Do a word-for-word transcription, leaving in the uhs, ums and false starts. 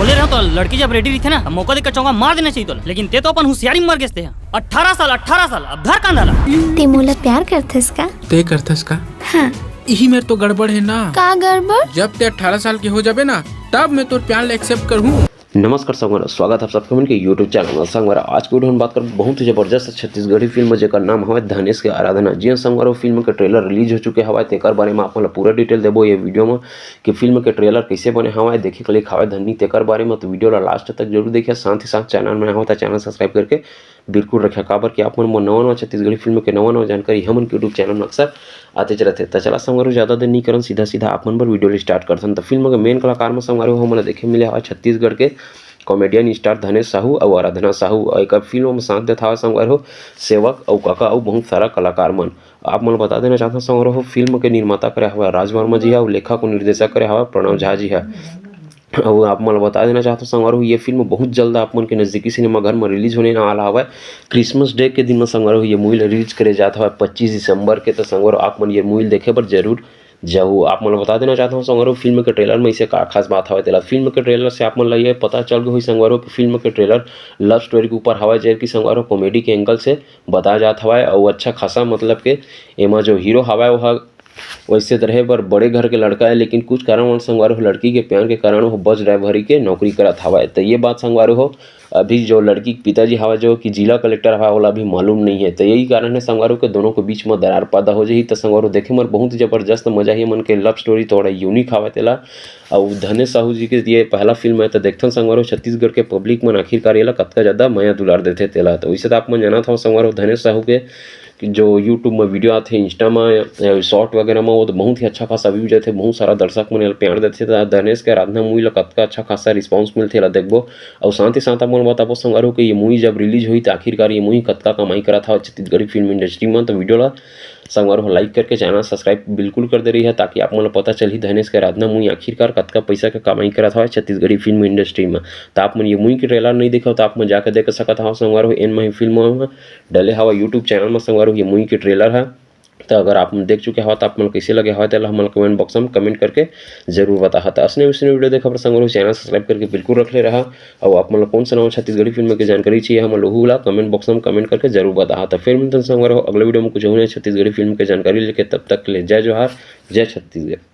बोले रहो तो लड़की जब रेडी रहिथे ना, मौका देख के चौका मार देना चाहिए तोला। लेकिन ते तो अपन होशियारी में मर गेस ते ह। अठारह साल, अठारह साल, अब धर कांदा ला। ते मोला प्यार करथस का? ते करथस का? हाँ। इही मेर तो गड़बड़ है ना। का गड़बड़? जब ते अठारह साल के हो जाबे ना, तब मैं तोर प्यार ला एक्सेप्ट करहूँ। नमस्कार संगवारी, स्वागत है आप सबके मन के YouTube चैनल में। संगवारी, आज के वीडियो में बात करब बहुत ही जबरदस्त छत्तीसगढ़ी फिल्म, जेकर नाम हवय धनेश के आराधना। जी हाँ संगवारी, फिल्म के ट्रेलर रिलीज हो चुके हवय, तेकर बारे में आप मन ला पूरा डिटेल देबो ये वीडियो में कि फिल्म के ट्रेलर कैसे बने हवय, देखे के लायक हवय धनी, तेकर बारे में तो वीडियो ला लास्ट तक जरूर देखिए। साथ ही साथ चैनल में हो तो चैनल सब्सक्राइब करके बिल्कुल रखिए, काबर कि आप मन मोर नवा नवा छत्तीसगढ़ी फिल्म के नवा नवा जानकारी हमन के YouTube चैनल में अक्सर आते रहथे। त चला संगवारी, ज्यादा देर नहीं करन, सीधा सीधा आप मन बर वीडियो ला स्टार्ट करथन। त फिल्म के मेन कलाकार में संगवारी हो हमन ला देखे मिले हवय छत्तीसगढ़ के कॉमेडियन स्टार धनेश साहू अउ आराधना साहू। अउ एकर फिल्म में साथ देत हवय संगवारी हो सेवक अउ काका अउ बहुत सारा कलाकार मन। आप मन ला बता देना चाहत हव संगवारी हो, फिल्म के निर्माता करे हवय राज वर्मा जी ह अउ लेखक अउ निर्देशक करे हवय प्रणव झा जी ह। अउ आप मन ला बता देना चाहत हव संगवारी हो, ये फिल्म बहुत जल्द आप मन के नजदीकी सिनेमाघर में रिलीज होने वाला हवय। क्रिसमस डे के दिन में संगवारी हो ये मूवी ला रिलीज करे जात हवय पच्चीस दिसंबर के। त संगवारी हो आप मन ये मूवी ला देखे बर जरूर जाहू। आप मन ला बता देना चाहत हव संगवारी हो, फिल्म के ट्रेलर में इसे का खास बात हवय तेला। फिल्म के ट्रेलर से आप मन ला ये पता चल गए होही संगवारी हो कि फिल्म के ट्रेलर लव स्टोरी के ऊपर हवय, जेकर कि संगवारी हो कॉमेडी के एंगल से बताया जात हवय। अउ अच्छा खासा मतलब के एमा जो हीरो हवय वो ह वैसे तो रहे बर बड़े घर के लड़का है, लेकिन कुछ कारणवश संगवारी हो लड़की के प्यार के कारण वो बस ड्राइवरी के नौकरी करत हवय। तो ये बात संगवारी हो अभी जो लड़की के पिताजी हवय जो कि जिला कलेक्टर हवय ओला अभी मालूम नहीं है। तो यही कारण है संगवारी हो के दोनों के बीच में दरार पैदा हो जाही। तो संगवारी हो देखे में बहुत ही जबरदस्त मजा ही मन के लव स्टोरी थोड़ा यूनिक हवय तेला। अउ धनेश साहू जी के ये पहला फिल्म है, तो देखथन संगवारी हो छत्तीसगढ़ के पब्लिक मन आखिरकार एला कतका ज्यादा मया दुलार देथे तेला। तो वैसे तो आप मन जानत हव संगवारी हो धनेश साहू के कि जो YouTube में वीडियो आथे, इंस्टा में, अ, शॉर्ट वगैरह में, वो तो बहुत ही अच्छा खासा व्यूज आथे, बहुत सारा दर्शक मन एला प्यार देथे। त धनेश के आराधना मूवी ला कतका अच्छा खासा रिस्पांस मिलथे, एला देखबो। अउ साथ ही साथ आप मन बताबो संगवारी हो कि ये मूवी जब रिलीज होही, त आखिरकार ये मूवी कतका कमाई करत हवय छत्तीसगढ़ी फिल्म इंडस्ट्री में। तो वीडियो ला संगवारी हो लाइक करके चैनल सब्सक्राइब बिल्कुल कर दे रही है, ताकि आप मन ला पता चलही धनेश के आराधना मूवी आखिरकार कतका पैसा के कमाई करत हवय छत्तीसगढ़ी फिल्म इंडस्ट्री में। त आप मन ये मूवी के ट्रेलर नहीं देखव, त आप मन जाके देख सकत हव संगवारी हो, एन मही फिल्म में डले हवय YouTube चैनल में संगवारी हो ये मूवी के ट्रेलर ह। त अगर आप मन देख चुके हव, त आप मन कइसे लगे हवय, तेला हमन कमेंट बॉक्स में कमेंट करके जरूर बताहा। त असने वैसने वीडियो देखे बर संगवारी हो, चैनल सब्सक्राइब करके बिल्कुल रख ले रहा। अउ आप मन ला कौन सा नवा छत्तीसगढ़ी फिल्म के जानकारी चाहिए, हमन लोगों ला कमेंट बॉक्स में कमेंट करके जरूर बताहा। त फिर मिलथन संगवारी हो अगले वीडियो में कुछ अउ नया छत्तीसगढ़ी फिल्म के जानकारी लेके। तब तक के लिए जय जोहार, जय छत्तीसगढ़।